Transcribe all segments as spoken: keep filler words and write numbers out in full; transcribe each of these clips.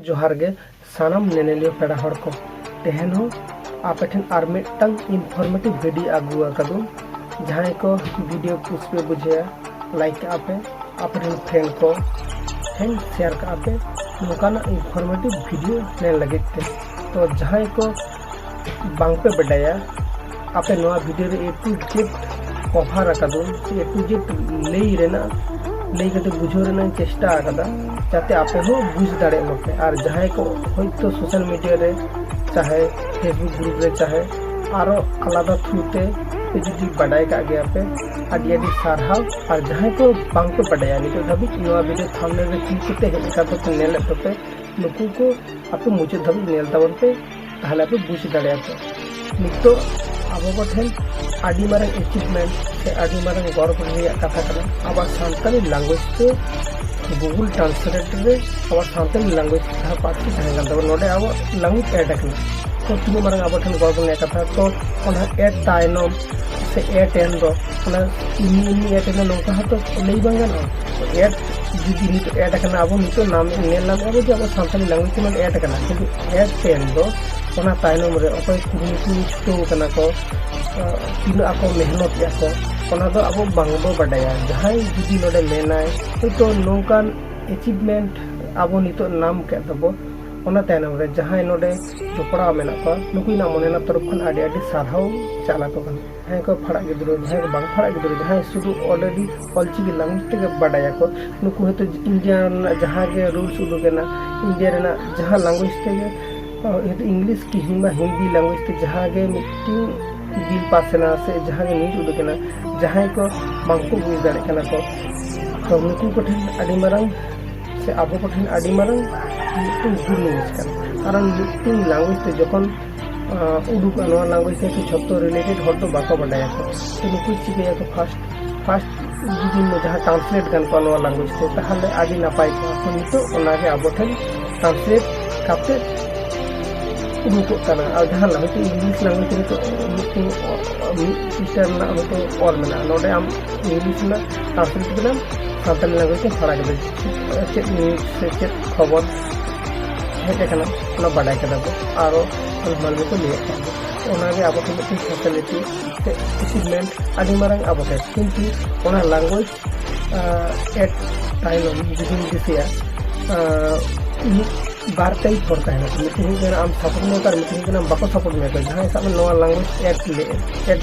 ᱡᱚᱦᱟᱨ ᱜᱮ ᱥᱟᱱᱟᱢ ᱧᱮᱧᱮᱞᱤᱭᱟᱹ ᱯᱮᱲᱟ ᱦᱚᱲ ᱠᱚ᱾ ᱛᱮᱦᱮᱧ ᱦᱚᱸ ᱟᱯᱮ ᱴᱷᱮᱱ ᱟᱨ ᱢᱤᱫᱴᱟᱝ informative video ᱟᱹᱜᱩ ᱟᱠᱟᱫᱩᱧ᱾ ᱡᱟᱦᱟᱸᱭ ᱠᱚ video ᱠᱩᱥᱤ ᱯᱮ ᱵᱩᱡᱷᱟᱹᱣᱟ, like ᱠᱟᱜᱼᱟ ᱯᱮ, ᱟᱯᱮ ᱨᱮᱱ friend ᱠᱚ ᱴᱷᱮᱱ share ᱠᱟᱜᱼᱟ ᱯᱮ ᱱᱚᱝᱠᱟᱱᱟᱜ informative video ᱧᱮᱞ ᱞᱟᱹᱜᱤᱫ ᱛᱮ᱾ ᱛᱚ ᱡᱟᱦᱟᱸᱭ ᱠᱚ ᱵᱟᱝ ᱯᱮ ᱵᱟᱰᱟᱭᱟ, ᱟᱯᱮ ᱱᱚᱣᱟ video ᱨᱮ A to Z cover ᱟᱠᱟᱫᱩᱧ, ᱥᱮ A to Z ᱞᱟᱹᱭ ᱨᱮᱱᱟᱜ, ᱞᱟᱹᱭ ᱠᱟᱛᱮ ᱵᱩᱡᱷᱟᱹᱣ ᱨᱮᱱᱟᱜ ᱤᱧ ᱪᱮᱥᱴᱟ ᱟᱠᱟᱫᱟ, ᱡᱟᱛᱮ ᱟᱯᱮ ᱦᱚᱸ ᱵᱩᱡᱽ ᱫᱟᱲᱮᱭᱟᱜ ᱢᱟᱯᱮ᱾ ᱟᱨ ᱡᱟᱦᱟᱸᱭ ᱠᱚ ᱦᱚᱭᱛᱳ social media ᱨᱮ, ᱪᱟᱦᱮ Facebook group ᱨᱮ, ᱪᱟᱦᱮ ᱟᱨᱚ ᱟᱞᱟᱫᱟ through ᱛᱮ ᱯᱮ ᱡᱩᱫᱤ ᱵᱟᱰᱟᱭ ᱠᱟᱜ ᱜᱮᱭᱟ ᱯᱮ, ᱟᱹᱰᱤ ᱟᱹᱰᱤ ᱥᱟᱨᱦᱟᱣ᱾ ᱟᱨ ᱡᱟᱦᱟᱸᱭ ᱠᱚ ᱵᱟᱝ ᱯᱮ ᱵᱟᱰᱟᱭᱟ, ᱱᱤᱛᱚᱜ ᱫᱷᱟᱹᱵᱤᱡ ᱱᱚᱣᱟ video thumbnail ᱨᱮ click ᱠᱟᱛᱮ ᱦᱮᱡ ᱟᱠᱟᱱ ᱛᱮᱯᱮ ᱧᱮᱞᱮᱫ ᱛᱟᱯᱮ, ᱱᱩᱠᱩ ᱠᱚ ᱟᱯᱮ ᱢᱩᱪᱟᱹᱫ ᱫᱷᱟᱹᱵᱤᱡ ᱧᱮᱞ ᱛᱟᱵᱚᱱ ᱯᱮ, ᱛᱟᱦᱞᱮ ᱟᱯᱮ ᱵᱩᱡᱽ ᱫᱟᱲᱮᱭᱟᱜᱼᱟ ᱯᱮ᱾ ᱱᱤᱛᱚᱜ ᱟᱵᱚ ᱠᱚᱴᱷᱮᱱ ᱟᱹᱰᱤ ᱢᱟᱨᱟᱝ achievement ᱥᱮ ᱟᱹᱰᱤ ᱢᱟᱨᱟᱝ ᱜᱚᱨᱵ ᱨᱮᱭᱟᱜ ᱠᱟᱛᱷᱟ ᱠᱟᱱᱟ, ᱟᱵᱚᱣᱟᱜ ᱥᱟᱱᱛᱟᱲᱤ language ᱛᱮ Google Translate ᱨᱮ ᱟᱵᱚᱣᱟᱜ ᱥᱟᱱᱛᱟᱲᱤ language ᱡᱟᱦᱟᱸ ᱯᱟᱹᱨᱥᱤ ᱛᱟᱦᱮᱸ ᱠᱟᱱ ᱛᱟᱵᱚᱱᱟ, ᱱᱚᱰᱮ ᱟᱵᱚ language add ᱟᱠᱟᱱᱟ᱾ ᱛᱚ ᱛᱤᱱᱟᱹᱜ ᱢᱟᱨᱟᱝ ᱟᱵᱚ ᱴᱷᱮᱱ ᱜᱚᱨᱵ ᱨᱮᱭᱟᱜ ᱠᱟᱛᱷᱟ᱾ ᱛᱚ ᱚᱱᱟ add ᱛᱟᱭᱱᱚᱢ ᱥᱮ add ᱮᱱ ᱫᱚ, ᱚᱱᱟ ᱮᱢᱱᱤ ᱮᱢᱱᱤ add ᱮᱱᱟ ᱱᱚᱝᱠᱟ ᱦᱚᱸᱛᱚ ᱞᱟᱹᱭ ᱵᱟᱝ ᱜᱟᱱᱚᱜᱼᱟ᱾ ᱛᱚ add ᱡᱩᱫᱤ ᱱᱤᱛᱚᱜ add ᱟᱠᱟᱱᱟ, ᱟᱵᱚ ᱱᱤᱛᱚᱜ ᱧᱮᱞ ᱧᱟᱢᱮᱫᱼᱟ ᱵᱚ ᱡᱮ ᱟᱵᱚ ᱥᱟᱱᱛᱟᱲᱤ language ᱛᱮᱵᱚᱱ add ᱟᱠᱟᱱᱟ, ᱠᱤᱱᱛᱩ add ᱛᱟᱭᱱᱚᱢ ᱨᱮ ᱚᱠᱚᱭ ᱠᱩᱨᱩᱢᱩᱴᱩ ᱪᱷᱩᱴᱟᱹᱣ ᱠᱟᱱᱟ ᱠᱚ, ᱛᱤᱱᱟᱹᱜ ᱟᱠᱚ ᱢᱮᱦᱱᱚᱛ ᱮᱫᱼᱟ ᱠᱚ, ᱚᱱᱟ ᱫᱚ ᱟᱵᱚ ᱵᱟᱝᱵᱚ ᱵᱟᱰᱟᱭᱟ᱾ ᱡᱟᱦᱟᱸᱭ ᱡᱩᱫᱤ ᱱᱚᱰᱮ ᱢᱮᱱᱟᱭ ᱦᱚᱭᱛᱳ ᱱᱚᱝᱠᱟᱱ achievement ᱟᱵᱚ ᱱᱤᱛᱚᱜ ᱧᱟᱢ ᱠᱮᱫ ᱫᱚᱵᱚ, ᱚᱱᱟ ᱛᱟᱭᱱᱚᱢ ᱨᱮ ᱡᱟᱦᱟᱸᱭ ᱱᱚᱰᱮ ᱡᱚᱯᱲᱟᱣ ᱢᱮᱱᱟᱜ ᱠᱚᱣᱟ, ᱱᱩᱠᱩ ᱤᱧᱟᱹᱜ ᱢᱚᱱᱮ ᱨᱮᱱᱟᱜ ᱛᱚᱨᱚᱯ ᱠᱷᱚᱱ ᱟᱹᱰᱤ ᱟᱹᱰᱤ ᱥᱟᱨᱦᱟᱣ ᱪᱟᱞ ᱟᱠᱚ ᱠᱟᱱᱟ᱾ ᱡᱟᱦᱟᱸᱭ ᱠᱚ ᱯᱟᱲᱦᱟᱜ ᱜᱤᱫᱽᱨᱟᱹ, ᱡᱟᱦᱟᱸᱭ ᱠᱚ ᱵᱟᱝ ᱯᱟᱲᱦᱟᱜ ᱜᱤᱫᱽᱨᱟᱹ, ᱡᱟᱦᱟᱸᱭ ᱥᱩᱫᱷᱩ already ᱚᱞᱪᱤᱠᱤ language ᱛᱮᱜᱮ ᱵᱟᱰᱟᱭᱟᱠᱚ, ᱱᱩᱠᱩ ᱦᱚᱭᱛᱳ India ᱨᱮᱱᱟᱜ ᱡᱟᱦᱟᱸ ᱜᱮ rules ᱩᱰᱩᱠ ᱮᱱᱟ, India ᱨᱮᱱᱟᱜ ᱡᱟᱦᱟᱸ language ᱛᱮᱜᱮ, ᱦᱚᱭᱛᱳ English ᱠᱤ ᱦᱤᱝᱵᱟ ᱦᱤᱱᱫᱤ language ᱛᱮ ᱡᱟᱦᱟᱸ ᱜᱮ ᱢᱤᱫᱴᱤᱝ bill pass ᱮᱱᱟ ᱥᱮ ᱡᱟᱦᱟᱸ ᱜᱮ news ᱩᱰᱩᱠ ᱮᱱᱟ, ᱡᱟᱦᱟᱸᱭ ᱠᱚ ᱵᱟᱝᱠᱚ ᱵᱩᱡᱽ ᱫᱟᱲᱮᱭᱟᱜ ᱠᱟᱱᱟ ᱠᱚ, ᱛᱚ ᱱᱩᱠᱩ ᱠᱚᱴᱷᱮᱱ ᱟᱹᱰᱤ ᱢᱟᱨᱟᱝ ᱥᱮ ᱟᱵᱚ ᱠᱚᱴᱷᱮᱱ ᱟᱹᱰᱤ ᱢᱟᱨᱟᱝ ᱢᱤᱫᱴᱤᱝ good news ᱠᱟᱱᱟ᱾ ᱠᱟᱨᱚᱱ ᱢᱤᱫᱴᱤᱝ language ᱛᱮ ᱡᱚᱠᱷᱚᱱ, ᱟᱸ, ᱩᱰᱩᱠᱚᱜᱼᱟ, ᱱᱚᱣᱟ language ᱛᱮ ᱡᱷᱚᱛᱚ related ᱦᱚᱲ ᱫᱚ ᱵᱟᱠᱚ ᱵᱟᱰᱟᱭᱟᱠᱚ᱾ ᱛᱚ ᱱᱩᱠᱩ ᱪᱤᱠᱟᱹᱭᱟᱠᱚ first, first ᱡᱩᱫᱤ ᱱᱚᱣᱟ ᱡᱟᱦᱟᱸ translate ᱜᱟᱱ ᱠᱚᱜᱼᱟ ᱱᱚᱣᱟ language ᱛᱮ, ᱛᱟᱦᱚᱞᱮ ᱟᱹᱰᱤ ᱱᱟᱯᱟᱭ ᱠᱚᱜᱼᱟ᱾ ᱛᱚ ᱱᱤᱛᱚᱜ ᱚᱱᱟᱜᱮ ᱟᱵᱚ ᱴᱷᱮᱱ translate ᱠᱟᱛᱮ ᱩᱰᱩᱠᱚᱜ ᱠᱟᱱᱟ᱾ ᱟᱨ ᱡᱟᱦᱟᱸ ᱦᱚᱭᱛᱳ English language ᱨᱮ ᱱᱤᱛᱚᱜ ᱢᱤᱫᱴᱤᱝ, ᱢᱤᱫ ᱯᱤᱥᱴᱟ ᱨᱮᱱᱟᱜ ᱦᱚᱭᱛᱳ ᱚᱞ ᱢᱮᱱᱟᱜᱼᱟ, ᱱᱚᱰᱮ ᱟᱢ English ᱨᱮᱱᱟᱜ translate ᱠᱮᱫᱟᱢ, ᱥᱟᱱᱛᱟᱲᱤ language ᱛᱮ ᱯᱟᱲᱦᱟᱣ ᱠᱮᱫᱟ, ᱪᱮᱫ news ᱥᱮ ᱪᱮᱫ ᱠᱷᱚᱵᱚᱨ, ᱦᱮᱡ ᱟᱠᱟᱱᱟ, ᱚᱱᱟ ᱵᱟᱰᱟᱭ ᱠᱟᱫᱟ ᱠᱚ, ᱟᱨᱚ ᱚᱱᱟ ᱢᱟᱹᱱᱢᱤ ᱠᱚ ᱞᱟᱹᱭᱮᱫ ᱠᱟᱱ ᱜᱮᱭᱟ᱾ ᱚᱱᱟᱜᱮ ᱟᱵᱚ ᱴᱷᱮᱱ ᱢᱤᱫᱴᱮᱱ facility ᱥᱮ achievement ᱟᱹᱰᱤ ᱢᱟᱨᱟᱝ ᱟᱵᱚ ᱴᱷᱮᱱ, ᱠᱤᱱᱛᱩ ᱚᱱᱟ language add ᱛᱟᱭᱱᱚᱢ ᱡᱩᱫᱤᱢ ᱫᱤᱥᱟᱹᱭᱟ, ᱢᱤᱫ ᱵᱟᱨ type ᱦᱚᱲ ᱛᱟᱦᱮᱱᱟ᱾ ᱢᱤᱫᱴᱮᱱ ᱦᱩᱭᱩᱜ ᱠᱟᱱᱟ ᱟᱢ support ᱢᱮᱭᱟ ᱠᱚ, ᱟᱨ ᱢᱤᱫᱴᱮᱱ ᱦᱩᱭᱩᱜ ᱠᱟᱱᱟ ᱵᱟᱠᱚ support ᱢᱮᱭᱟ ᱠᱚ᱾ ᱡᱟᱦᱟᱸᱭ ᱥᱟᱵ ᱢᱮ ᱱᱚᱣᱟ language add ᱞᱮ add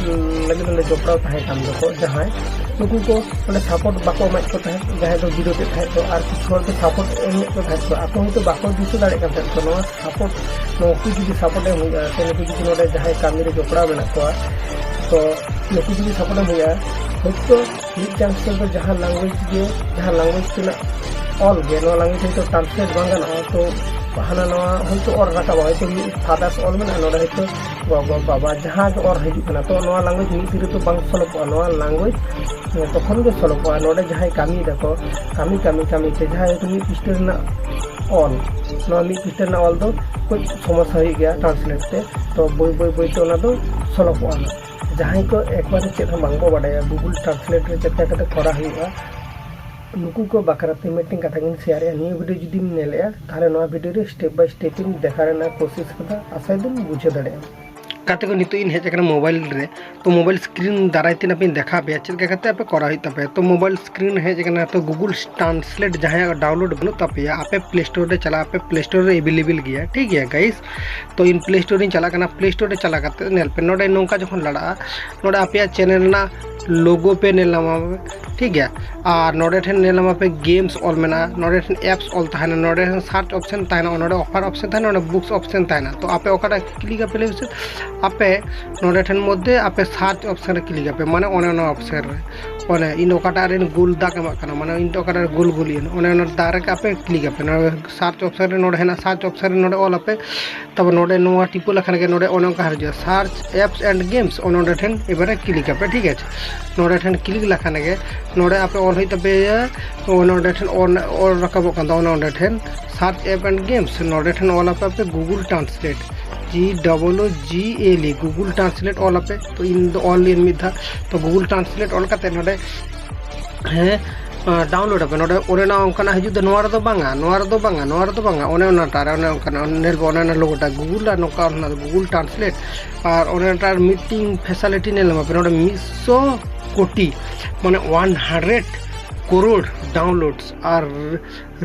ᱞᱟᱹᱜᱤᱫ ᱚᱸᱰᱮ ᱡᱚᱯᱲᱟᱣ ᱛᱟᱦᱮᱸ ᱠᱟᱱ ᱫᱚᱠᱚ, ᱡᱟᱦᱟᱸᱭ ᱱᱩᱠᱩ ᱠᱚ ᱚᱸᱰᱮ support ᱵᱟᱠᱚ ᱮᱢᱟᱫ ᱠᱚ ᱛᱟᱦᱮᱸᱫ, ᱡᱟᱦᱟᱸᱭ ᱫᱚ ᱵᱤᱨᱳᱫᱮᱫ ᱛᱟᱦᱮᱸᱫ ᱠᱚ, ᱟᱨ ᱠᱤᱪᱷᱩ ᱦᱚᱲ ᱫᱚ support ᱮᱢ ᱞᱮᱫ ᱠᱚ ᱛᱟᱦᱮᱸᱫ ᱠᱚ᱾ ᱟᱠᱚ ᱦᱚᱭᱛᱳ ᱵᱟᱠᱚ ᱫᱤᱥᱟᱹ ᱫᱟᱲᱮᱭᱟᱜ ᱠᱟᱱ ᱛᱟᱦᱮᱸᱫ ᱠᱚ ᱱᱚᱣᱟ support, ᱱᱩᱠᱩ ᱡᱩᱫᱤ support ᱮᱢ ᱦᱩᱭᱩᱜᱼᱟ, ᱥᱮ ᱱᱩᱠᱩ ᱡᱩᱫᱤ ᱱᱚᱰᱮ ᱡᱟᱦᱟᱸᱭ ᱠᱟᱹᱢᱤ ᱨᱮ ᱡᱚᱯᱲᱟᱣ ᱢᱮᱱᱟᱜ ᱠᱚᱣᱟ, ᱛᱚ ᱱᱩᱠᱩ ᱡᱩᱫᱤ support ᱮᱢ ᱦᱩᱭᱩᱜᱼᱟ, ᱦᱚᱭᱛᱳ ᱢᱤᱫ chance ᱨᱮᱫᱚ ᱡᱟᱦᱟᱸ language ᱜᱮ, ᱡᱟᱦᱟᱸ language ᱨᱮᱱᱟᱜ ᱚᱞ ᱜᱮ, ᱱᱚᱣᱟ language ᱦᱚᱭᱛᱳ translate ᱵᱟᱝ ᱜᱟᱱᱚᱜᱼᱟ, ᱛᱚ ᱦᱟᱱᱟ ᱱᱚᱣᱟ ᱦᱚᱭᱛᱳ ᱚᱞ ᱨᱟᱠᱟᱵᱟ, ᱦᱚᱭᱛᱳ ᱢᱤᱫ father's ᱚᱞ ᱢᱮᱱᱟᱜᱼᱟ, ᱱᱚᱰᱮ ᱦᱚᱭᱛᱳ ᱜᱚᱜᱚ ᱵᱟᱵᱟ ᱡᱟᱦᱟᱸ ᱜᱮ ᱚᱞ ᱦᱤᱡᱩᱜ ᱠᱟᱱᱟ, ᱛᱚ ᱱᱚᱣᱟ language ᱢᱤᱫ ᱫᱤᱱ ᱨᱮᱫᱚ ᱵᱟᱝ ᱥᱚᱞᱚᱵᱚᱜᱼᱟ᱾ ᱱᱚᱣᱟ language ᱛᱚᱠᱷᱚᱱ ᱜᱮ ᱥᱚᱞᱚᱵᱚᱜᱼᱟ, ᱱᱚᱰᱮ ᱡᱟᱦᱟᱸᱭ ᱠᱟᱹᱢᱤᱭ ᱫᱟᱠᱚ, ᱠᱟᱹᱢᱤ ᱠᱟᱹᱢᱤ ᱠᱟᱹᱢᱤ ᱛᱮ ᱡᱟᱦᱟᱸᱭ ᱦᱚᱭᱛᱳ ᱢᱤᱫ ᱯᱤᱥᱴᱟᱹ ᱨᱮᱱᱟᱜ ᱚᱞ, ᱱᱚᱣᱟ ᱢᱤᱫ ᱯᱤᱥᱴᱟᱹ ᱨᱮᱱᱟᱜ ᱚᱞ ᱫᱚ ᱠᱟᱹᱡ ᱥᱚᱢᱚᱥᱥᱟ ᱦᱩᱭᱩᱜ ᱜᱮᱭᱟ translate ᱛᱮ, ᱛᱚ ᱵᱟᱹᱭ ᱵᱟᱹᱭ ᱵᱟᱹᱭ ᱛᱮ ᱚᱱᱟ ᱫᱚ ᱥᱚᱞᱚᱵᱚᱜᱼᱟ᱾ ᱡᱟᱦᱟᱸᱭ ᱠᱚ ᱮᱠᱵᱟᱨᱮ ᱪᱮᱫ ᱦᱚᱸ ᱵᱟᱝ ᱠᱚ ᱵᱟᱰᱟᱭᱟ Google Translate ᱨᱮ ᱪᱮᱫ ᱞᱮᱠᱟ ᱠᱟᱛᱮ ᱠᱚᱨᱟᱣ ᱦᱩᱭᱩᱜᱼᱟ, ᱱᱩᱠᱩ ᱠᱚ ᱵᱟᱠᱷᱨᱟ ᱛᱮ ᱢᱤᱫᱴᱮᱱ ᱠᱟᱛᱷᱟ ᱜᱤᱧ ᱥᱮᱭᱟᱨᱮᱜᱼᱟ᱾ ᱱᱤᱭᱟᱹ video ᱡᱩᱫᱤᱢ ᱧᱮᱞᱮᱜᱼᱟ, ᱛᱟᱦᱚᱞᱮ ᱱᱚᱣᱟ video ᱨᱮ step by step ᱤᱧ ᱫᱮᱠᱷᱟᱣ ᱨᱮᱱᱟᱜ ᱠᱳᱥᱤᱥ ᱠᱟᱫᱟ, ᱟᱥᱟᱭ ᱫᱟᱹᱧ ᱵᱩᱡᱷᱟᱹᱣ ᱫᱟᱲᱮᱭᱟᱜᱼᱟ᱾ ᱜᱟᱛᱮ ᱠᱚ, ᱱᱤᱛᱚᱜ ᱤᱧ ᱦᱮᱡ ᱟᱠᱟᱱᱟ mobile ᱨᱮ, ᱛᱚ mobile screen ᱫᱟᱨᱟᱭ ᱛᱮ ᱟᱯᱮᱧ ᱫᱮᱠᱷᱟᱣ ᱟᱯᱮᱭᱟ ᱪᱮᱫ ᱞᱮᱠᱟ ᱠᱟᱛᱮ ᱟᱯᱮ ᱠᱚᱨᱟᱣ ᱦᱩᱭᱩᱜ ᱛᱟᱯᱮᱭᱟ᱾ ᱛᱚ mobile screen ᱨᱮ ᱦᱮᱡ ᱟᱠᱟᱱᱟ, ᱛᱚ Google Translate ᱡᱟᱦᱟᱸᱭᱟᱜ download ᱵᱟᱹᱱᱩᱜ ᱛᱟᱯᱮᱭᱟ, ᱟᱯᱮ Play Store ᱨᱮ ᱪᱟᱞᱟᱜ ᱟᱯᱮ, Play Store ᱨᱮ available ᱜᱮᱭᱟ, ᱴᱷᱤᱠ ᱜᱮᱭᱟ guys᱾ ᱛᱚ ᱤᱧ Play Store ᱨᱤᱧ ᱪᱟᱞᱟᱜ ᱠᱟᱱᱟ, Play Store ᱨᱮ ᱪᱟᱞᱟᱣ ᱠᱟᱛᱮ ᱧᱮᱞ ᱯᱮ, ᱱᱚᱰᱮ ᱱᱚᱝᱠᱟ ᱡᱚᱠᱷᱚᱱ ᱞᱟᱲᱟᱜᱼᱟ, ᱱᱚᱰᱮ ᱟᱯᱮᱭᱟᱜ channel ᱨᱮᱱᱟᱜ logo ᱯᱮ ᱧᱮᱞ ᱧᱟᱢᱟ, ᱴᱷᱤᱠ ᱜᱮᱭᱟ᱾ ᱟᱨ ᱱᱚᱰᱮ ᱴᱷᱮᱱ ᱧᱮᱞ ᱧᱟᱢᱟ ᱯᱮ games ᱚᱞ ᱢᱮᱱᱟᱜᱼᱟ, ᱱᱚᱰᱮ ᱴᱷᱮᱱ apps ᱚᱞ ᱛᱟᱦᱮᱱᱟ, ᱱᱚᱰᱮ ᱴᱷᱮᱱ search option ᱛᱟᱦᱮᱱᱟ, ᱱᱚᱰᱮ offer option ᱛᱟᱦᱮᱱᱟ, ᱱᱚᱰᱮ books option ᱛᱟᱦᱮᱱᱟ᱾ ᱛᱚ ᱟᱯᱮ ᱚᱠᱟᱴᱟᱜ click ᱟᱯᱮ ᱞᱟᱹᱭ ᱢᱮᱥᱮ, ᱟᱯᱮ ᱱᱚᱰᱮ ᱴᱷᱮᱱ ᱢᱚᱫᱽᱫᱷᱮ ᱟᱯᱮ search option ᱨᱮ click ᱟᱯᱮ, ᱢᱟᱱᱮ ᱚᱱᱮ ᱚᱱᱟ option ᱨᱮ, ᱚᱱᱮ ᱤᱧ ᱫᱚ ᱚᱠᱟᱴᱟᱜ ᱨᱮᱱ ᱜᱳᱞ ᱫᱟᱜᱽ ᱮᱢᱟᱜ ᱠᱟᱱᱟ, ᱢᱟᱱᱮ ᱤᱧ ᱫᱚ ᱚᱠᱟᱴᱟᱜ ᱨᱮ ᱜᱳᱞ ᱜᱳᱞ ᱤᱭᱟᱹ, ᱚᱱᱮ ᱚᱱᱟ ᱫᱟᱜᱽ ᱨᱮ ᱟᱯᱮ click ᱟᱯᱮ, ᱱᱚᱰᱮ search option ᱨᱮ ᱱᱚᱰᱮ ᱦᱮᱱᱟᱜ search option ᱨᱮ ᱱᱚᱰᱮ ᱚᱞ ᱟᱯᱮ᱾ ᱛᱟᱨᱯᱚᱨ ᱱᱚᱰᱮ ᱱᱚᱣᱟ ᱴᱤᱯᱟᱹ ᱞᱮᱠᱷᱟᱱ ᱜᱮ ᱱᱚᱰᱮ ᱚᱱᱮ ᱚᱱᱠᱟ ᱦᱤᱡᱩᱜᱼᱟ, search apps and games, ᱚᱱᱮ ᱚᱸᱰᱮ ᱴᱷᱮᱱ ᱮᱵᱟᱨᱮ click ᱟᱯᱮ, ᱴᱷᱤᱠ ᱟᱪᱷᱮ᱾ ᱱᱚᱰᱮ ᱴᱷᱮᱱ click ᱞᱮᱠᱷᱟᱱ ᱜᱮ ᱱᱚᱰᱮ ᱟᱯᱮ ᱚᱞ ᱦᱩᱭᱩᱜ ᱛᱟᱯᱮᱭᱟ, ᱚᱱᱮ ᱚᱸᱰᱮ ᱴᱷᱮᱱ ᱚᱞ, ᱚᱞ ᱨᱟᱠᱟᱵᱚᱜ ᱠᱟᱱ ᱛᱟᱵᱚᱱᱟ ᱚᱸᱰᱮ ᱴᱷᱮᱱ search app and games, ᱱᱚᱰᱮ ᱴᱷᱮᱱ ᱚᱞ ᱟᱯᱮ ᱟᱯᱮ Google Translate, G double O G L E, Google Translate ᱚᱞ ᱟᱯᱮ᱾ ᱛᱚ ᱤᱧ ᱫᱚ ᱚᱞ ᱞᱤᱧ ᱢᱤᱫ ᱫᱷᱟᱣ, ᱛᱚ Google Translate ᱚᱞ ᱠᱟᱛᱮ ᱱᱚᱰᱮ, ᱦᱮᱸ, ᱰᱟᱣᱩᱱᱞᱳᱰ ᱟᱯᱮ, ᱱᱚᱰᱮ ᱚᱱᱮ ᱚᱱᱟ ᱚᱱᱠᱟᱱᱟᱜ ᱦᱤᱡᱩᱜ ᱫᱚ, ᱱᱚᱣᱟ ᱨᱮᱫᱚ ᱵᱟᱝᱟ, ᱱᱚᱣᱟ ᱨᱮᱫᱚ ᱵᱟᱝᱟ, ᱱᱚᱣᱟ ᱨᱮᱫᱚ ᱵᱟᱝᱟ, ᱚᱱᱮ ᱚᱱᱟᱴᱟᱜ ᱨᱮ ᱚᱱᱮ ᱚᱱᱠᱟᱱᱟᱜ ᱧᱮᱞ ᱯᱮ, ᱚᱱᱮ ᱚᱱᱟ ᱞᱳᱜᱳᱴᱟ ᱜᱩᱜᱩᱞ ᱟᱨ ᱱᱚᱝᱠᱟ ᱚᱱᱟ ᱫᱚ ᱜᱩᱜᱩᱞ ᱴᱨᱟᱱᱥᱞᱮᱴ ᱟᱨ ᱚᱱᱮ ᱚᱱᱟᱴᱟᱜ ᱢᱤᱫᱴᱤᱝ ᱯᱷᱮᱥᱟᱞᱤᱴᱤ ᱧᱮᱞ ᱧᱟᱢ ᱟᱯᱮ, ᱱᱚᱰᱮ ᱢᱤᱫ ᱥᱚ ᱠᱳᱴᱤ, ᱢᱟᱱᱮ ᱳᱣᱟᱱ ᱦᱟᱱᱰᱨᱮᱰ ᱠᱳᱨᱳᱲ ᱰᱟᱣᱩᱱᱞᱳᱰᱥ ᱟᱨ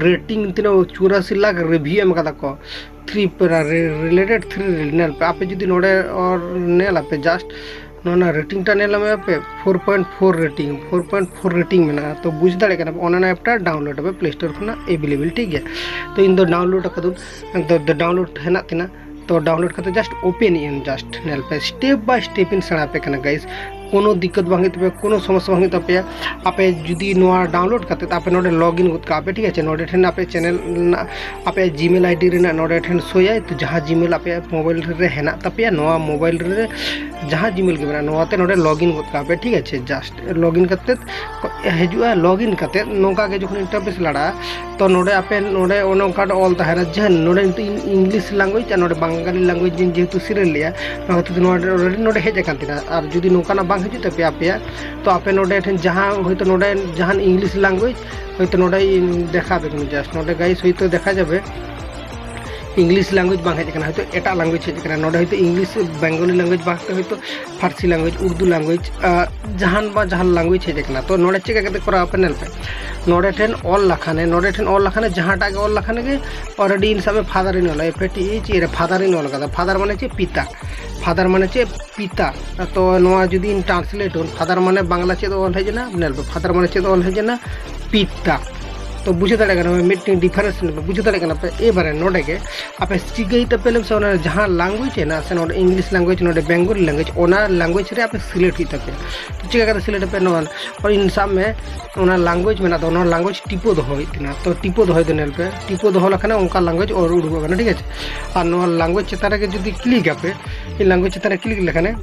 ᱨᱮᱴᱤᱝ ᱛᱤᱱᱟᱹᱜ ᱪᱩᱨᱟᱥᱤ ᱞᱟᱠᱷ ᱨᱤᱵᱷᱤᱭᱩ ᱮᱢ ᱠᱟᱫᱟ ᱠᱚ᱾ ᱛᱷᱨᱤ ᱯᱮᱨᱟ ᱨᱤᱞᱮᱴᱮᱰ ᱛᱷᱨᱤ ᱨᱤᱞ ᱧᱮᱞ ᱯᱮ, ᱟᱯᱮ ᱡᱩᱫᱤ ᱱᱚᱰᱮ ᱚᱨ ᱧᱮᱞ ᱟᱯᱮ, ᱡᱟᱥᱴ ᱱᱚᱣᱟ ᱨᱮᱴᱤᱝ ᱴᱟ ᱧᱮᱞ ᱧᱟᱢ ᱟᱯᱮ, four point four rating, four point four rating ᱢᱮᱱᱟᱜᱼᱟ᱾ ᱛᱚ ᱵᱩᱡᱽ ᱫᱟᱲᱮᱭᱟᱜ ᱠᱟᱱᱟ ᱯᱮ, ᱚᱱᱟ ᱮᱯ ᱴᱟ ᱰᱟᱣᱩᱱᱞᱳᱰ ᱟᱯᱮ ᱯᱞᱮ ᱥᱴᱳᱨ ᱠᱷᱚᱱᱟᱜ ᱮᱵᱮᱞᱮᱵᱮᱞ, ᱴᱷᱤᱠ ᱜᱮᱭᱟ᱾ ᱛᱚ ᱤᱧ ᱫᱚ ᱰᱟᱣᱩᱱᱞᱳᱰ ᱟᱠᱟᱫᱟᱹᱧ, ᱛᱚ ᱰᱟᱣᱩᱱᱞᱳᱰ ᱠᱟᱛᱮ ᱡᱟᱥᱴ ᱳᱯᱮᱱ ᱮᱜ ᱟᱹᱧ, ᱡᱟᱥᱴ ᱧᱮᱞ ᱯᱮ, ᱥᱴᱮᱯ ᱵᱟᱭ ᱥᱴᱮᱯ ᱤᱧ ᱥᱮᱬᱟ ᱟᱯᱮ ᱠᱟᱱᱟ ᱜᱟᱭᱤᱥ᱾ ᱠᱳᱱᱳ ᱫᱤᱠᱠᱚᱛ ᱵᱟᱝ ᱦᱩᱭᱩᱜ ᱛᱟᱯᱮᱭᱟ, ᱠᱳᱱᱳ ᱥᱚᱢᱚᱥᱥᱟ ᱵᱟᱝ ᱦᱩᱭᱩᱜ ᱛᱟᱯᱮᱭᱟ᱾ ᱟᱯᱮ ᱡᱩᱫᱤ ᱱᱚᱣᱟ ᱰᱟᱣᱩᱱᱞᱳᱰ ᱠᱟᱛᱮ ᱟᱯᱮ ᱱᱚᱰᱮ ᱞᱚᱜ ᱤᱱ ᱜᱚᱫ ᱠᱟᱜᱼᱟ ᱯᱮ, ᱴᱷᱤᱠ ᱟᱪᱷᱮ, ᱱᱚᱰᱮ ᱴᱷᱮᱱ ᱟᱯᱮ ᱪᱮᱱᱮᱞ ᱨᱮᱱᱟᱜ, ᱟᱯᱮ ᱡᱤᱢᱮᱞ ᱟᱭᱰᱤ ᱨᱮᱱᱟᱜ ᱱᱚᱰᱮ ᱴᱷᱮᱱ ᱥᱳᱭᱟᱭ, ᱛᱚ ᱡᱟᱦᱟᱸ ᱡᱤᱢᱮᱞ ᱟᱯᱮᱭᱟᱜ ᱢᱳᱵᱟᱭᱤᱞ ᱨᱮ ᱦᱮᱱᱟᱜ ᱛᱟᱯᱮᱭᱟ, ᱱᱚᱣᱟ ᱢᱳᱵᱟᱭᱤᱞ ᱨᱮ ᱡᱟᱦᱟᱸ ᱡᱤᱢᱮᱞ ᱜᱮ ᱢᱮᱱᱟᱜᱼᱟ, ᱱᱚᱣᱟᱛᱮ ᱱᱚᱰᱮ ᱞᱚᱜ ᱤᱱ ᱜᱚᱫ ᱠᱟᱜᱼᱟ ᱯᱮ, ᱴᱷᱤᱠ ᱟᱪᱷᱮ᱾ ᱡᱟᱥᱴ ᱞᱚᱜ ᱤᱱ ᱠᱟᱛᱮ ᱦᱤᱡᱩᱜᱼᱟ, ᱞᱚᱜ ᱤᱱ ᱠᱟᱛᱮ ᱱᱚᱝᱠᱟ ᱜᱮ ᱡᱚᱠᱷᱚᱱ ᱤᱱᱴᱟᱨᱯᱷᱮᱥ ᱞᱟᱲᱟᱜᱼᱟ, ᱛᱚ ᱱᱚᱰᱮ ᱟᱯᱮ ᱱᱚᱰᱮ ᱚᱱᱮ ᱚᱱᱠᱟ ᱚᱞ ᱛᱟᱦᱮᱱᱟ ᱡᱮ ᱱᱚᱰᱮ ᱱᱤᱛᱚᱜ ᱤᱧ ᱤᱝᱞᱤᱥ ᱞᱮᱝᱜᱩᱭᱮᱡᱽ ᱟᱨ ᱱᱚᱰᱮ ᱵᱟᱝᱜᱟᱞᱤ ᱞᱮᱝᱜᱩᱭᱮᱡᱽ ᱤᱧ ᱡᱮᱦᱮᱛᱩ ᱥᱤᱞᱮᱠᱴ ᱞᱮᱜᱼᱟ, ᱚᱱᱟ ᱠᱷᱟᱹᱛᱤᱨ ᱛᱮ ᱱᱚᱣᱟ already ᱱᱚᱰᱮ ᱦᱮᱡ ᱟᱠᱟᱱ ᱛᱤᱧᱟ᱾ ᱟᱨ ᱡᱩᱫᱤ ᱱᱚᱝᱠᱟᱱᱟᱜ ᱵᱟᱝ ᱦᱤᱡᱩᱜ ᱛᱟᱯᱮᱭᱟ ᱟᱯᱮᱭᱟᱜ, ᱛᱚ ᱟᱯᱮ ᱱᱚᱰᱮ ᱴᱷᱮᱱ ᱡᱟᱦᱟᱸ ᱦᱚᱭᱛᱳ ᱱᱚᱰᱮ ᱡᱟᱦᱟᱱ ᱤᱝᱞᱤᱥ ᱞᱮᱝᱜᱩᱭᱮᱡᱽ ᱦᱚᱭᱛᱳ ᱱᱚᱰᱮ ᱤᱧ ᱫᱮᱠᱷᱟᱣ ᱟᱯᱮ ᱠᱟᱱᱟ, ᱡᱟᱥᱴ ᱱᱚᱰᱮ ᱜᱟᱭᱤᱥ ᱦᱚᱭᱛᱳ ᱫᱮᱠᱷᱟ ᱡᱟᱵᱮ ᱤᱝᱞᱤᱥ ᱞᱮᱝᱜᱩᱭᱮᱡᱽ ᱵᱟᱝ ᱦᱮᱡ ᱟᱠᱟᱱᱟ, ᱦᱚᱭᱛᱳ ᱮᱴᱟᱜ ᱞᱮᱝᱜᱩᱭᱮᱡᱽ ᱦᱮᱡ ᱟᱠᱟᱱᱟ᱾ ᱱᱚᱰᱮ ᱦᱚᱭᱛᱳ ᱤᱝᱞᱤᱥ ᱵᱮᱝᱜᱚᱞᱤ ᱞᱮᱝᱜᱩᱭᱮᱡᱽ ᱵᱟᱝ ᱠᱟᱛᱮ ᱦᱚᱭᱛᱳ ᱯᱷᱟᱨᱥᱤ ᱞᱮᱝᱜᱩᱭᱮᱡᱽ, ᱩᱨᱫᱩ ᱞᱮᱝᱜᱩᱭᱮᱡᱽ, ᱡᱟᱦᱟᱱ ᱵᱟ ᱡᱟᱦᱟᱱ ᱞᱮᱝᱜᱩᱭᱮᱡᱽ ᱦᱮᱡ ᱟᱠᱟᱱᱟ᱾ ᱛᱚ ᱱᱚᱰᱮ ᱪᱮᱫ ᱞᱮᱠᱟ ᱠᱟᱛᱮ ᱠᱚᱨᱟᱣ ᱟᱯᱮ ᱧᱮᱞ ᱯᱮ, ᱱᱚᱰᱮ ᱴᱷᱮᱱ ᱚᱞ ᱞᱮᱠᱷᱟᱱᱮ, ᱱᱚᱰᱮ ᱴᱷᱮᱱ ᱚᱞ ᱞᱮᱠᱷᱟᱱᱮ ᱡᱟᱦᱟᱸᱴᱟᱜ ᱜᱮ ᱚᱞ ᱞᱮᱠᱷᱟᱱ ᱜᱮ already ᱤᱧ ᱥᱟᱵ ᱢᱮ ᱯᱷᱟᱫᱟᱨ ᱤᱧ ᱚᱞᱟ, ᱮᱯᱷ ᱮ ᱴᱤ ᱮᱭᱤᱪ ᱮ ᱨᱮ ᱯᱷᱟᱫᱟᱨ ᱤᱧ ᱚᱞ ᱠᱟᱫᱟ᱾ ᱯᱷᱟᱫᱟᱨ ᱢᱟᱱᱮ ᱪᱮᱫ? ᱯᱤᱛᱟ᱾ ᱯᱷᱟᱫᱟᱨ ᱢᱟᱱᱮ ᱪᱮᱫ? ᱯᱤᱛᱟ᱾ ᱛᱚ ᱱᱚᱣᱟ ᱡᱩᱫᱤ ᱤᱧ ᱴᱨᱟᱱᱥᱞᱮᱴ ᱟᱹᱧ, ᱯᱷᱟᱫᱟᱨ ᱢᱟᱱᱮ ᱵᱟᱝᱞᱟ ᱪᱮᱫ ᱚᱞ ᱦᱮᱡ ᱮᱱᱟ? ᱧᱮᱞ ᱯᱮ, ᱯᱷᱟᱫᱟᱨ ᱢᱟᱱᱮ ᱪᱮᱫ ᱚᱞ ᱦᱮᱡ ᱮᱱᱟ? ᱯᱤᱛᱟ᱾ ᱛᱚ ᱵᱩᱡᱷᱟᱹᱣ ᱫᱟᱲᱮᱭᱟᱜ ᱠᱟᱱᱟ ᱯᱮ, ᱢᱤᱫᱴᱮᱱ ᱰᱤᱯᱷᱟᱨᱮᱱᱥ ᱵᱩᱡᱷᱟᱹᱣ ᱫᱟᱲᱮᱭᱟᱜ ᱠᱟᱱᱟ ᱯᱮ᱾ ᱮᱵᱟᱨᱮ ᱱᱚᱰᱮ ᱜᱮ ᱟᱯᱮ ᱪᱤᱠᱟᱹᱭ ᱛᱟᱯᱮ ᱞᱟᱹᱭ ᱢᱮᱥᱮ, ᱚᱱᱟ ᱡᱟᱦᱟᱸ ᱞᱮᱝᱜᱩᱭᱮᱡᱽ ᱦᱮᱱᱟᱜᱼᱟ ᱥᱮ, ᱱᱚᱰᱮ ᱤᱝᱞᱤᱥ ᱞᱮᱝᱜᱩᱭᱮᱡᱽ, ᱱᱚᱰᱮ ᱵᱮᱝᱜᱚᱞᱤ ᱞᱮᱝᱜᱩᱭᱮᱡᱽ, ᱚᱱᱟ ᱞᱮᱝᱜᱩᱭᱮᱡᱽ ᱨᱮ ᱟᱯᱮ ᱥᱤᱞᱮᱠᱴ ᱦᱩᱭᱩᱜ ᱛᱟᱯᱮᱭᱟ᱾ ᱛᱚ ᱪᱤᱠᱟᱹ ᱠᱟᱛᱮ ᱥᱤᱞᱮᱠᱴ ᱟᱯᱮ? ᱱᱚᱣᱟ ᱤᱧ ᱥᱟᱵ ᱢᱮ ᱚᱱᱟ ᱞᱮᱝᱜᱩᱭᱮᱡᱽ ᱢᱮᱱᱟᱜ ᱫᱚ, ᱚᱱᱟ ᱞᱮᱝᱜᱩᱭᱮᱡᱽ ᱴᱤᱯᱟᱹ ᱫᱚᱦᱚ ᱦᱩᱭᱩᱜ ᱛᱤᱧᱟ᱾ ᱛᱚ ᱴᱤᱯᱟᱹ ᱫᱚᱦᱚᱭ ᱫᱚ ᱧᱮᱞ ᱯᱮ, ᱴᱤᱯᱟᱹ ᱫᱚᱦᱚ ᱞᱮᱠᱷᱟᱱ ᱚᱱᱠᱟ ᱞᱮᱝᱜᱩᱭᱮᱡᱽ ᱚᱞ ᱩᱰᱩᱠᱚᱜ ᱠᱟᱱᱟ, ᱴᱷᱤᱠ ᱟᱪᱷᱮ᱾ ᱟᱨ ᱱᱚᱣᱟ ᱞᱮᱝᱜᱩᱭᱮᱡᱽ ᱪᱮᱛᱟᱱ ᱨᱮᱜᱮ ᱡᱩᱫᱤ ᱠᱞᱤᱠ ᱟᱯᱮ, ᱞᱮᱝᱜᱩᱭᱮᱡᱽ ᱪᱮᱛᱟᱱ ᱨᱮ ᱠᱞᱤᱠ ᱞᱮᱠᱷᱟᱱ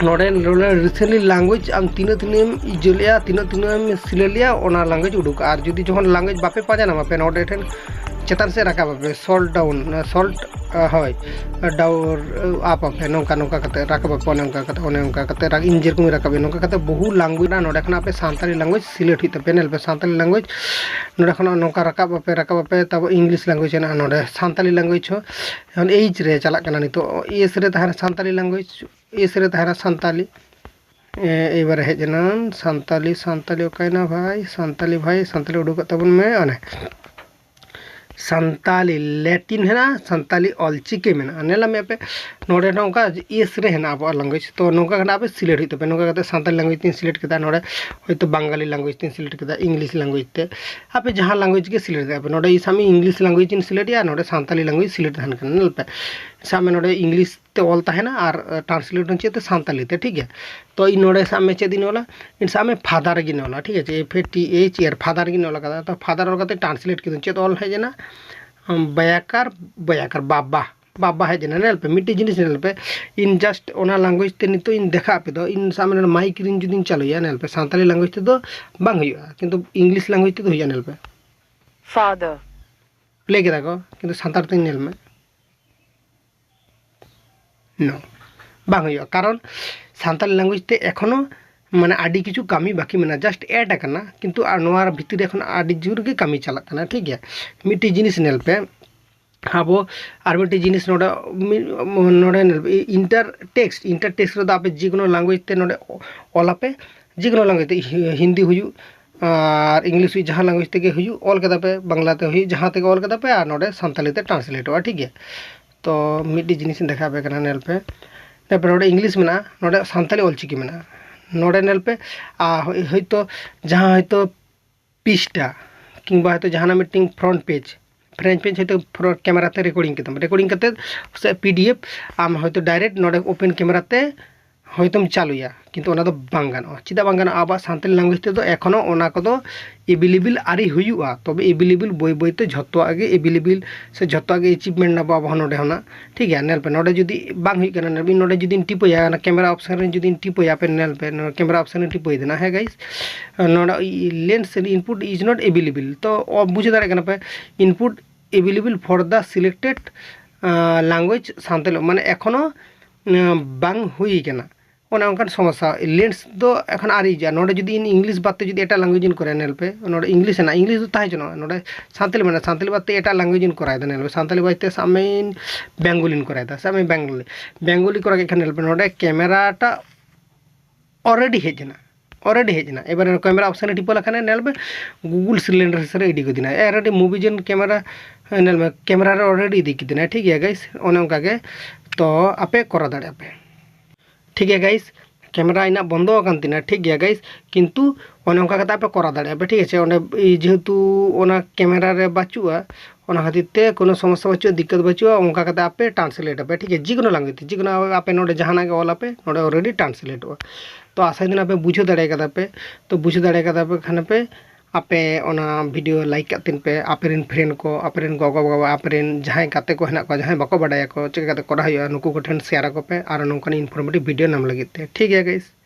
ᱱᱚᱰᱮ, ᱱᱚᱰᱮ ᱨᱤᱥᱮᱱᱴᱞᱤ ᱞᱮᱝᱜᱩᱭᱮᱡᱽ ᱟᱢ ᱛᱤᱱᱟᱹᱜ ᱛᱤᱱᱟᱹᱜ ᱮᱢ ᱤᱡᱟᱹ ᱞᱮᱜᱼᱟ, ᱛᱤᱱᱟᱹᱜ ᱛᱤᱱᱟᱹᱜ ᱮᱢ ᱥᱤᱞᱟᱹ ᱞᱮᱜᱼᱟ, ᱚᱱᱟ ᱞᱮᱝᱜᱩᱭᱮᱡᱽ ᱩᱰᱩᱠᱚᱜᱼᱟ᱾ ᱟᱨ ᱡᱩᱫᱤ ᱡᱚᱠᱷᱚᱱ ᱞᱮᱝᱜᱩᱭᱮᱡᱽ ᱵᱟᱯᱮ ᱯᱟᱸᱡᱟ ᱧᱟᱢᱟ ᱯᱮ, ᱱᱚᱰᱮ ᱴᱷᱮᱱ ᱪᱮᱛᱟᱱ ᱥᱮᱫ ᱨᱟᱠᱟᱵ ᱟᱯᱮ, ᱥᱚᱞᱴ ᱰᱟᱣᱩᱱ, ᱥᱚᱞᱴ, ᱦᱳᱭ, ᱰᱟᱣᱩᱱ ᱟᱯ ᱟᱯᱮ, ᱱᱚᱝᱠᱟ ᱱᱚᱝᱠᱟ ᱠᱟᱛᱮ ᱨᱟᱠᱟᱵ ᱟᱯᱮ, ᱚᱱᱮ ᱚᱱᱠᱟ ᱠᱟᱛᱮ, ᱚᱱᱮ ᱚᱱᱠᱟ ᱠᱟᱛᱮ ᱤᱧ ᱡᱮᱨᱚᱠᱚᱢ ᱨᱟᱠᱟᱵ ᱮᱫ, ᱱᱚᱝᱠᱟ ᱠᱟᱛᱮ ᱵᱚᱦᱩ ᱞᱟᱝᱜᱩᱭᱮᱡᱽ ᱢᱮᱱᱟᱜᱼᱟ᱾ ᱱᱚᱸᱰᱮ ᱠᱷᱚᱱᱟᱜ ᱟᱯᱮ ᱥᱟᱱᱛᱟᱲᱤ ᱞᱟᱝᱜᱩᱭᱮᱡᱽ ᱥᱤᱞᱮᱠᱴ ᱦᱩᱭᱩᱜ ᱛᱟᱯᱮᱭᱟ᱾ ᱧᱮᱞ ᱯᱮ, ᱥᱟᱱᱛᱟᱲᱤ ᱞᱟᱝᱜᱩᱭᱮᱡᱽ ᱱᱚᱸᱰᱮ ᱠᱷᱚᱱᱟᱜ ᱱᱚᱝᱠᱟ ᱨᱟᱠᱟᱵ ᱟᱯᱮ, ᱨᱟᱠᱟᱵ ᱟᱯᱮ, ᱛᱟᱨᱯᱚᱨ ᱤᱝᱞᱤᱥ ᱞᱟᱝᱜᱩᱭᱮᱡᱽ ᱦᱮᱱᱟᱜᱼᱟ ᱱᱚᱸᱰᱮ, ᱥᱟᱱᱛᱟᱲᱤ ᱞᱟᱝᱜᱩᱭᱮᱡᱽ ᱦᱚᱸ ᱮᱭᱤᱪ ᱨᱮ ᱪᱟᱞᱟᱜ ᱠᱟᱱᱟ ᱱᱤᱛᱚᱜ, ᱮᱥ ᱨᱮ ᱛᱟᱦᱮᱱᱟ ᱥᱟᱱᱛᱟᱲᱤ ᱞᱟᱝᱜᱩᱭᱮᱡᱽ, ᱮᱥ ᱨᱮ ᱛᱟᱦᱮᱱᱟ ᱥᱟᱱᱛᱟᱲᱤ᱾ ᱮ, ᱮᱵᱟᱨᱮ ᱦᱮᱡ ᱮᱱᱟ ᱥᱟᱱᱛᱟᱞᱤ, ᱥᱟᱱᱛᱟᱞᱤ ᱚᱠᱟᱭᱮᱱᱟ ᱵᱷᱟᱭ? ᱥᱟᱱᱛᱟᱞᱤ ᱵᱷᱟᱭ, ᱥᱟᱱᱛᱟᱞᱤ ᱩᱰᱩᱠᱚᱜ ᱛᱟᱵᱚᱱ ᱢᱮ᱾ ᱚᱱᱮ ᱥᱟᱱᱛᱟᱞᱤ ᱞᱮᱴᱤᱱ ᱦᱮᱱᱟᱜᱼᱟ, ᱥᱟᱱᱛᱟᱞᱤ ᱚᱞᱪᱤᱠᱤ ᱢᱮᱱᱟᱜᱼᱟ᱾ ᱧᱮᱞ ᱢᱮ ᱟᱯᱮ, ᱱᱚᱰᱮ ᱱᱚᱝᱠᱟ ᱮᱥ ᱨᱮ ᱦᱮᱱᱟᱜᱼᱟ ᱟᱵᱚᱣᱟᱜ ᱞᱮᱝᱜᱩᱭᱮᱡᱽ᱾ ᱛᱚ ᱱᱚᱝᱠᱟ ᱠᱟᱱᱟ, ᱟᱯᱮ ᱥᱤᱞᱮᱠᱴ ᱦᱩᱭᱩᱜ ᱛᱟᱯᱮ᱾ ᱱᱚᱝᱠᱟ ᱠᱟᱛᱮ ᱥᱟᱱᱛᱟᱞᱤ ᱞᱮᱝᱜᱩᱭᱮᱡᱽ ᱛᱤᱧ ᱥᱤᱞᱮᱠᱴ ᱠᱮᱫᱟ᱾ ᱱᱚᱰᱮ ᱦᱚᱭᱛᱳ ᱵᱟᱝᱜᱟᱞᱤ ᱞᱮᱝᱜᱩᱭᱮᱡᱽ ᱛᱤᱧ ᱥᱤᱞᱮᱠᱴ ᱠᱮᱫᱟ, ᱤᱝᱞᱤᱥ ᱞᱮᱝᱜᱩᱭᱮᱡᱽ ᱛᱮ᱾ ᱟᱯᱮ ᱡᱟᱦᱟᱸ ᱞᱮᱝᱜᱩᱭᱮᱡᱽ ᱜᱮ ᱥᱤᱞᱮᱠᱴ ᱫᱟᱲᱮᱭᱟᱜᱼᱟ ᱯᱮ᱾ ᱱᱚᱰᱮ ᱥᱟᱵ ᱢᱮ ᱤᱝᱞᱤᱥ ᱞᱮᱝᱜᱩᱭᱮᱡᱽ ᱤᱧ ᱥᱤᱞᱮᱠᱴ ᱮᱜᱼᱟ, ᱱᱚᱰᱮ ᱥᱟᱱᱛᱟᱞᱤ ᱞᱮᱝᱜᱩᱭᱮᱡᱽ ᱥᱤᱞᱮᱠᱴ ᱛᱟᱦᱮᱱ ᱠᱟᱱᱟ᱾ ᱧᱮᱞ ᱯᱮ, ᱥᱟᱵ ᱢᱮ ᱱᱚᱰᱮ ᱤᱝᱞᱤᱥ ᱛᱮ ᱚᱞ ᱛᱟᱦᱮᱱᱟ ᱟᱨ ᱴᱨᱟᱱᱥᱞᱮᱴ ᱦᱚᱸ ᱪᱮᱫ ᱛᱮ? ᱥᱟᱱᱛᱟᱞᱤ ᱛᱮ, ᱴᱷᱤᱠ ᱜᱮᱭᱟ᱾ ᱛᱚ ᱤᱧ ᱱᱚᱰᱮ ᱥᱟᱵ ᱢᱮ ᱪᱮᱫ ᱤᱧ ᱚᱞᱟ? ᱤᱧ ᱥᱟᱵ ᱢᱮ ᱯᱷᱟᱫᱟᱨ ᱜᱤᱧ ᱚᱞᱟ, ᱴᱷᱤᱠ ᱟᱪᱷᱮ, ᱮᱯᱷ ᱮ ᱴᱤ ᱮᱭᱤᱪ ᱮ ᱟᱨ, ᱯᱷᱟᱫᱟᱨ ᱜᱤᱧ ᱚᱞ ᱠᱟᱫᱟ᱾ ᱛᱚ ᱯᱷᱟᱫᱟᱨ ᱚᱞ ᱠᱟᱛᱮ ᱴᱨᱟᱱᱥᱞᱮᱴ ᱠᱤᱫᱟᱹᱧ, ᱪᱮᱫ ᱚᱞ ᱦᱮᱡ ᱮᱱᱟ? ᱵᱟᱭᱟᱠᱟᱨ, ᱵᱟᱭᱟᱠᱟᱨ, ᱵᱟᱵᱟ, ᱵᱟᱵᱟ ᱦᱮᱡ ᱮᱱᱟ᱾ ᱧᱮᱞ ᱯᱮ, ᱢᱤᱫᱴᱮᱡ ᱡᱤᱱᱤᱥ ᱧᱮᱞ ᱯᱮ, ᱤᱧ ᱡᱟᱥᱴ ᱚᱱᱟ ᱞᱮᱝᱜᱩᱭᱮᱡᱽ ᱛᱮ ᱱᱤᱛᱚᱜ ᱤᱧ ᱫᱮᱠᱷᱟ ᱟᱯᱮ ᱫᱚ, ᱤᱧ ᱥᱟᱵ ᱢᱮ ᱱᱚᱰᱮ ᱢᱟᱭᱤᱠ ᱨᱤᱧ ᱡᱩᱫᱤᱧ ᱪᱟᱹᱞᱩᱭᱟ, ᱧᱮᱞ ᱯᱮ, ᱥᱟᱱᱛᱟᱲᱤ ᱞᱮᱝᱜᱩᱭᱮᱡᱽ ᱛᱮᱫᱚ ᱵᱟᱝ ᱦᱩᱭᱩᱜᱼᱟ, ᱠᱤᱱᱛᱩ ᱤᱝᱞᱤᱥ ᱞᱮᱝᱜᱩᱭᱮᱡᱽ ᱛᱮᱫᱚ ᱦᱩᱭᱩᱜᱼᱟ᱾ ᱧᱮᱞ ᱯᱮ, ᱯᱷᱟᱫᱟᱨ ᱯᱞᱮ ᱠᱮᱫᱟ ᱠᱚ, ᱠᱤᱱᱛᱩ ᱥᱟᱱᱛᱟᱲ ᱛᱮ ᱧᱮᱞ ᱢᱮ, ᱱᱳ, ᱵᱟᱝ ᱦᱩᱭᱩᱜᱼᱟ᱾ ᱠᱟᱨᱚᱱ ᱥᱟᱱᱛᱟᱲᱤ ᱞᱮᱝᱜᱩᱭᱮᱡᱽ ᱛᱮ ᱮᱠᱷᱚᱱᱳ ᱢᱟᱱᱮ ᱟᱹᱰᱤ ᱠᱤᱪᱷᱩ ᱠᱟᱹᱢᱤ ᱵᱟᱹᱠᱤ ᱢᱮᱱᱟᱜᱼᱟ, ᱡᱟᱥᱴ ᱮᱰ ᱟᱠᱟᱱᱟ, ᱠᱤᱱᱛᱩ ᱟᱨ ᱱᱚᱣᱟ ᱵᱷᱤᱛᱤᱨ ᱨᱮ ᱮᱠᱷᱚᱱ ᱟᱹᱰᱤ ᱡᱳᱨ ᱜᱮ ᱠᱟᱹᱢᱤ ᱪᱟᱞᱟᱜ ᱠᱟᱱᱟ, ᱴᱷᱤᱠ ᱜᱮᱭᱟ᱾ ᱢᱤᱫᱴᱤᱡ ᱡᱤᱱᱤᱥ ᱧᱮᱞ ᱯᱮ, ᱟᱵᱚ ᱟᱨ ᱢᱤᱫᱴᱤᱡ ᱡᱤᱱᱤᱥ ᱱᱚᱰᱮ ᱢᱤ-, ᱱᱚᱰᱮ ᱧᱮᱞ ᱯᱮ, ᱤᱱᱴᱟᱨ ᱴᱮᱠᱥᱴ, ᱤᱱᱴᱟᱨ ᱴᱮᱠᱥᱴ ᱨᱮᱫᱚ ᱟᱯᱮ ᱡᱮ ᱠᱳᱱᱳ ᱞᱮᱝᱜᱩᱭᱮᱡᱽ ᱛᱮ ᱱᱚᱰᱮ ᱚᱞ ᱟᱯᱮ, ᱡᱮ ᱠᱳᱱᱳ ᱞᱮᱝᱜᱩᱭᱮᱡᱽ ᱛᱮ, ᱦᱤ-, ᱦᱤᱱᱫᱤ ᱦᱩᱭᱩᱜ ᱟᱨ ᱤᱝᱞᱤᱥ ᱦᱩᱭᱩᱜ, ᱡᱟᱦᱟᱸ ᱞᱮᱝᱜᱩᱭᱮᱡᱽ ᱛᱮᱜᱮ ᱦᱩᱭᱩᱜ, ᱚᱞ ᱠᱮᱫᱟ ᱯᱮ, ᱵᱟᱝᱞᱟ ᱛᱮ ᱦᱩᱭᱩᱜ, ᱡᱟᱦᱟᱸ ᱛᱮᱜᱮ ᱚᱞ ᱠᱮᱫᱟ ᱯᱮ, ᱟᱨ ᱱᱚᱰᱮ ᱥᱟᱱᱛᱟᱲᱤ ᱛᱮ ᱴᱨᱟᱱᱥᱞᱮᱴᱚᱜᱼᱟ, ᱴᱷᱤᱠ ᱜᱮᱭᱟ᱾ ᱛᱚ ᱢᱤᱫᱴᱤᱡ ᱡᱤᱱᱤᱥ ᱤᱧ ᱫᱮᱠᱷᱟᱣ ᱟᱯᱮ ᱠᱟᱱᱟ, ᱧᱮᱞ ᱯᱮ᱾ ᱧᱮᱞ ᱯᱮ, ᱱᱚᱰᱮ ᱤᱝᱞᱤᱥ ᱢᱮᱱᱟᱜᱼᱟ, ᱱᱚᱰᱮ ᱥᱟᱱᱛᱟᱲᱤ ᱚᱞᱪᱤᱠᱤ ᱢᱮᱱᱟᱜᱼᱟ᱾ ᱱᱚᱰᱮ ᱧᱮᱞ ᱯᱮ, ᱟᱨ ᱦᱳᱭ-, ᱦᱳᱭᱛᱳ ᱡᱟᱦᱟᱸ ᱦᱳᱭᱛᱳ ᱯᱤᱥᱴᱟ ᱠᱤᱝᱵᱟ ᱦᱳᱭᱛᱳ ᱡᱟᱦᱟᱱᱟᱜ ᱢᱤᱫᱴᱮᱱ ᱯᱷᱨᱚᱱᱴ ᱯᱮᱡᱽ, ᱯᱷᱨᱚᱱᱴ ᱯᱮᱡᱽ ᱦᱳᱭᱛᱳ ᱯᱷᱨᱚ-, ᱠᱮᱢᱮᱨᱟ ᱛᱮ ᱨᱮᱠᱚᱨᱰᱤᱝ ᱠᱮᱫᱟᱢ, ᱨᱮᱠᱚᱨᱰᱤᱝ ᱠᱟᱛᱮᱫ ᱥᱮ ᱯᱤ ᱰᱤ ᱮᱯᱷ ᱟᱢ ᱦᱳᱭᱛᱳ ᱰᱟᱭᱨᱮᱠᱴ ᱱᱚᱰᱮ ᱳᱯᱮᱱ ᱠᱮᱢᱮᱨᱟ ᱛᱮ ᱦᱳᱭᱛᱳᱢ ᱪᱟᱹᱞᱩᱭᱟ, ᱠᱤᱱᱛᱩ ᱚᱱᱟ ᱫᱚ ᱵᱟᱝ ᱜᱟᱱᱚᱜᱼᱟ᱾ ᱪᱮᱫᱟᱜ ᱵᱟᱝ ᱜᱟᱱᱚᱜᱼᱟ? ᱟᱵᱚᱣᱟᱜ ᱥᱟᱱᱛᱟᱲᱤ ᱞᱮᱝᱜᱩᱭᱮᱡᱽ ᱛᱮᱫᱚ ᱮᱠᱷᱚᱱᱳ ᱚᱱᱟ ᱠᱚᱫᱚ ᱮᱵᱮᱞᱮᱵᱮᱞ ᱟᱹᱣᱨᱤ ᱦᱩᱭᱩᱜᱼᱟ᱾ ᱛᱚᱵᱮ ᱮᱵᱮᱞᱮᱵᱮᱞ ᱵᱟᱹᱭ ᱵᱟᱹᱭ ᱛᱮ ᱡᱷᱚᱛᱚᱣᱟᱜ ᱜᱮ ᱮᱵᱮᱞᱮᱵᱮᱞ ᱥᱮ ᱡᱷᱚᱛᱚᱣᱟᱜ ᱜᱮ ᱮᱪᱤᱵᱷᱢᱮᱱᱴ ᱟᱵᱚ, ᱟᱵᱚ ᱦᱚᱸ ᱱᱚᱰᱮ ᱦᱚᱸ ᱱᱟᱜ, ᱴᱷᱤᱠ ᱜᱮᱭᱟ᱾ ᱧᱮᱞ ᱯᱮ, ᱱᱚᱰᱮ ᱡᱩᱫᱤ ᱵᱟᱝ ᱦᱩᱭᱩᱜ ᱠᱟᱱᱟ, ᱧᱮᱞ ᱵᱤᱱ, ᱱᱚᱰᱮ ᱡᱩᱫᱤᱧ ᱴᱤᱯᱟᱹᱭᱟ, ᱚᱱᱟ ᱠᱮᱢᱮᱨᱟ ᱚᱯᱥᱮᱱ ᱨᱮ ᱡᱩᱫᱤᱧ ᱴᱤᱯᱟᱹᱭᱟ, ᱯᱮ ᱧᱮᱞ ᱯᱮ, ᱱᱚᱣᱟ ᱠᱮᱢᱮᱨᱟ ᱚᱯᱥᱮᱱ ᱨᱮ ᱴᱤᱯᱟᱹᱭ ᱫᱮᱱᱟ, ᱦᱮᱸ ᱜᱟᱭᱤᱥ, ᱱᱚᱰᱮ lens input is not available᱾ ᱛᱚ ᱚ, ᱵᱩᱡᱷᱟᱹᱣ ᱫᱟᱲᱮᱭᱟᱜ ᱠᱟᱱᱟ ᱯᱮ, input available for the selected language Santali, ᱢᱟᱱᱮ ᱮᱠᱷᱚᱱᱳ ᱵᱟᱝ ᱦᱩᱭ ᱠᱟᱱᱟ᱾ ᱚᱱᱮ ᱚᱱᱠᱟᱱ ᱥᱚᱢᱚᱥᱥᱟ᱾ ᱞᱮᱱᱥ ᱫᱚ ᱮᱠᱷᱚᱱ ᱟᱹᱣᱨᱤ ᱦᱤᱡᱩᱜᱼᱟ᱾ ᱱᱚᱰᱮ ᱡᱩᱫᱤ ᱤᱧ ᱤᱝᱞᱤᱥ ᱵᱟᱫ ᱛᱮ ᱡᱩᱫᱤ ᱮᱴᱟᱜ ᱞᱮᱝᱜᱩᱭᱮᱡᱽ ᱤᱧ ᱠᱚᱨᱟᱣᱟ, ᱧᱮᱞ ᱯᱮ, ᱱᱚᱰᱮ ᱤᱝᱞᱤᱥ ᱦᱮᱱᱟᱜᱼᱟ, ᱤᱝᱞᱤᱥ ᱫᱚ ᱛᱟᱦᱮᱸ ᱦᱚᱪᱚᱱᱚᱜᱼᱟ, ᱱᱚᱰᱮ ᱥᱟᱱᱛᱟᱞᱤ ᱢᱮᱱᱟᱜᱼᱟ, ᱥᱟᱱᱛᱟᱞᱤ ᱵᱟᱫ ᱛᱮ ᱮᱴᱟᱜ ᱞᱮᱝᱜᱩᱭᱮᱡᱽ ᱤᱧ ᱠᱚᱨᱟᱣᱮᱫᱟ᱾ ᱧᱮᱞ ᱯᱮ, ᱥᱟᱱᱛᱟᱞᱤ ᱵᱟᱫ ᱛᱮ ᱥᱟᱵ ᱢᱮ ᱤᱧ ᱵᱮᱝᱜᱚᱞᱤᱧ ᱠᱚᱨᱟᱣᱮᱫᱟ, ᱥᱟᱵ ᱢᱮ ᱵᱮᱝᱜᱚᱞᱤ, ᱵᱮᱝᱜᱚᱞᱤ ᱠᱚᱨᱟᱣ ᱠᱮᱫ ᱠᱷᱟᱱ, ᱧᱮᱞ ᱯᱮ, ᱱᱚᱰᱮ ᱠᱮᱢᱮᱨᱟᱴᱟᱜ already ᱦᱮᱡ ᱮᱱᱟ, already ᱦᱮᱡ ᱮᱱᱟ᱾ ᱮᱵᱟᱨ ᱠᱮᱢᱮᱨᱟ ᱚᱯᱥᱮᱱ ᱨᱮ ᱴᱤᱯᱟᱹᱣ ᱞᱮᱠᱷᱟᱱ, ᱧᱮᱞ ᱯᱮ, Google ᱥᱤᱞᱮᱱᱰᱟᱨ ᱥᱮᱫ ᱨᱮ ᱤᱫᱤ ᱜᱚᱫ ᱮᱱᱟ᱾ Already ᱢᱩᱵᱷᱤ ᱡᱮᱱ ᱠᱮᱢᱮᱨᱟ, ᱧᱮᱞ ᱢᱮ, ᱠᱮᱢᱮᱨᱟ ᱨᱮ already ᱤᱫᱤ ᱠᱮᱫᱮᱱᱟ᱾ ᱴᱷᱤᱠ ᱜᱮᱭᱟ ᱜᱟᱭᱤᱥ, ᱚᱱᱮ ᱚᱱᱠᱟ ᱜᱮ᱾ ᱛᱚ ᱟᱯᱮ ᱠᱚᱨᱟᱣ ᱫᱟᱲᱮᱭᱟᱜᱼᱟ ᱯᱮ᱾ ᱴᱷᱤᱠ ᱜᱮᱭᱟ ᱜᱟᱭᱤᱥ, ᱠᱮᱢᱮᱨᱟ ᱤᱧᱟᱹᱜ ᱵᱚᱱᱫᱚ ᱟᱠᱟᱱ ᱛᱤᱧᱟᱹ, ᱴᱷᱤᱠ ᱜᱮᱭᱟ ᱜᱟᱭᱤᱥ, ᱠᱤᱱᱛᱩ ᱚᱱᱮ ᱚᱱᱠᱟ ᱠᱟᱛᱮ ᱟᱯᱮ ᱠᱚᱨᱟᱣ ᱫᱟᱲᱮᱭᱟᱜᱼᱟ ᱯᱮ, ᱴᱷᱤᱠ ᱟᱪᱷᱮ᱾ ᱚᱸᱰᱮ ᱡᱮᱦᱮᱛᱩ ᱚᱱᱟ ᱠᱮᱢᱮᱨᱟ ᱨᱮ ᱵᱟᱹᱪᱩᱜᱼᱟ, ᱚᱱᱟ ᱠᱷᱟᱹᱛᱤᱨ ᱛᱮ ᱠᱳᱱᱳ ᱥᱚᱢᱚᱥᱥᱟ ᱵᱟᱹᱪᱩᱜᱼᱟ, ᱫᱤᱠᱠᱟᱛ ᱵᱟᱹᱪᱩᱜᱼᱟ᱾ ᱚᱱᱠᱟ ᱠᱟᱛᱮ ᱟᱯᱮ ᱴᱨᱟᱱᱥᱞᱮᱴ ᱟᱯᱮ, ᱴᱷᱤᱠ ᱟᱪᱷᱮ, ᱡᱮᱠᱳᱱᱳ ᱞᱮᱝᱜᱩᱭᱮᱡᱽ ᱛᱮ, ᱡᱮᱠᱳᱱᱳ ᱟᱯᱮ ᱱᱚᱰᱮ ᱡᱟᱦᱟᱱᱟᱜ ᱜᱮ ᱚᱞ ᱟᱯᱮ, ᱱᱚᱰᱮ already ᱴᱨᱟᱱᱥᱞᱮᱴᱚᱜᱼᱟ᱾ ᱛᱚ ᱟᱥᱟᱭ ᱫᱤᱱ ᱟᱯᱮ ᱵᱩᱡᱷᱟᱹᱣ ᱫᱟᱲᱮ ᱠᱟᱫᱟ ᱯᱮ᱾ ᱛᱚ ᱵᱩᱡᱷᱟᱹᱣ ᱫᱟᱲᱮ ᱠᱟᱫᱟ ᱯᱮ ᱠᱷᱟᱱ ᱯᱮ, ᱟᱯᱮ ᱚᱱᱟ ᱵᱷᱤᱰᱤᱭᱳ ᱞᱟᱭᱤᱠ ᱠᱟᱜ ᱛᱤᱧ ᱯᱮ, ᱟᱯᱮ ᱨᱮᱱ ᱯᱷᱨᱮᱱᱰ ᱠᱚ, ᱟᱯᱮ ᱨᱮᱱ ᱜᱚᱜᱚ ᱵᱟᱵᱟ, ᱟᱯᱮ ᱨᱮᱱ ᱡᱟᱦᱟᱸᱭ ᱜᱟᱛᱮ ᱠᱚ ᱦᱮᱱᱟᱜ ᱠᱚᱣᱟ, ᱡᱟᱦᱟᱸᱭ ᱵᱟᱠᱚ ᱵᱟᱰᱟᱭᱟᱠᱚ ᱪᱮᱫ ᱞᱮᱠᱟᱛᱮ ᱠᱚᱨᱟᱣ ᱦᱩᱭᱩᱜᱼᱟ, ᱱᱩᱠᱩ ᱠᱚᱴᱷᱮᱱ ᱥᱮᱭᱟᱨ ᱟᱠᱚ ᱯᱮ ᱟᱨ ᱱᱚᱝᱠᱟᱱ ᱤᱱᱯᱷᱚᱨᱢᱮᱴᱤᱵᱷ ᱵᱷᱤᱰᱤᱭᱳ ᱧᱟᱢ ᱞᱟᱹᱜᱤᱫ ᱛᱮ, ᱴᱷᱤᱠ ᱜᱮᱭᱟ ᱜᱟᱭᱤᱥ᱾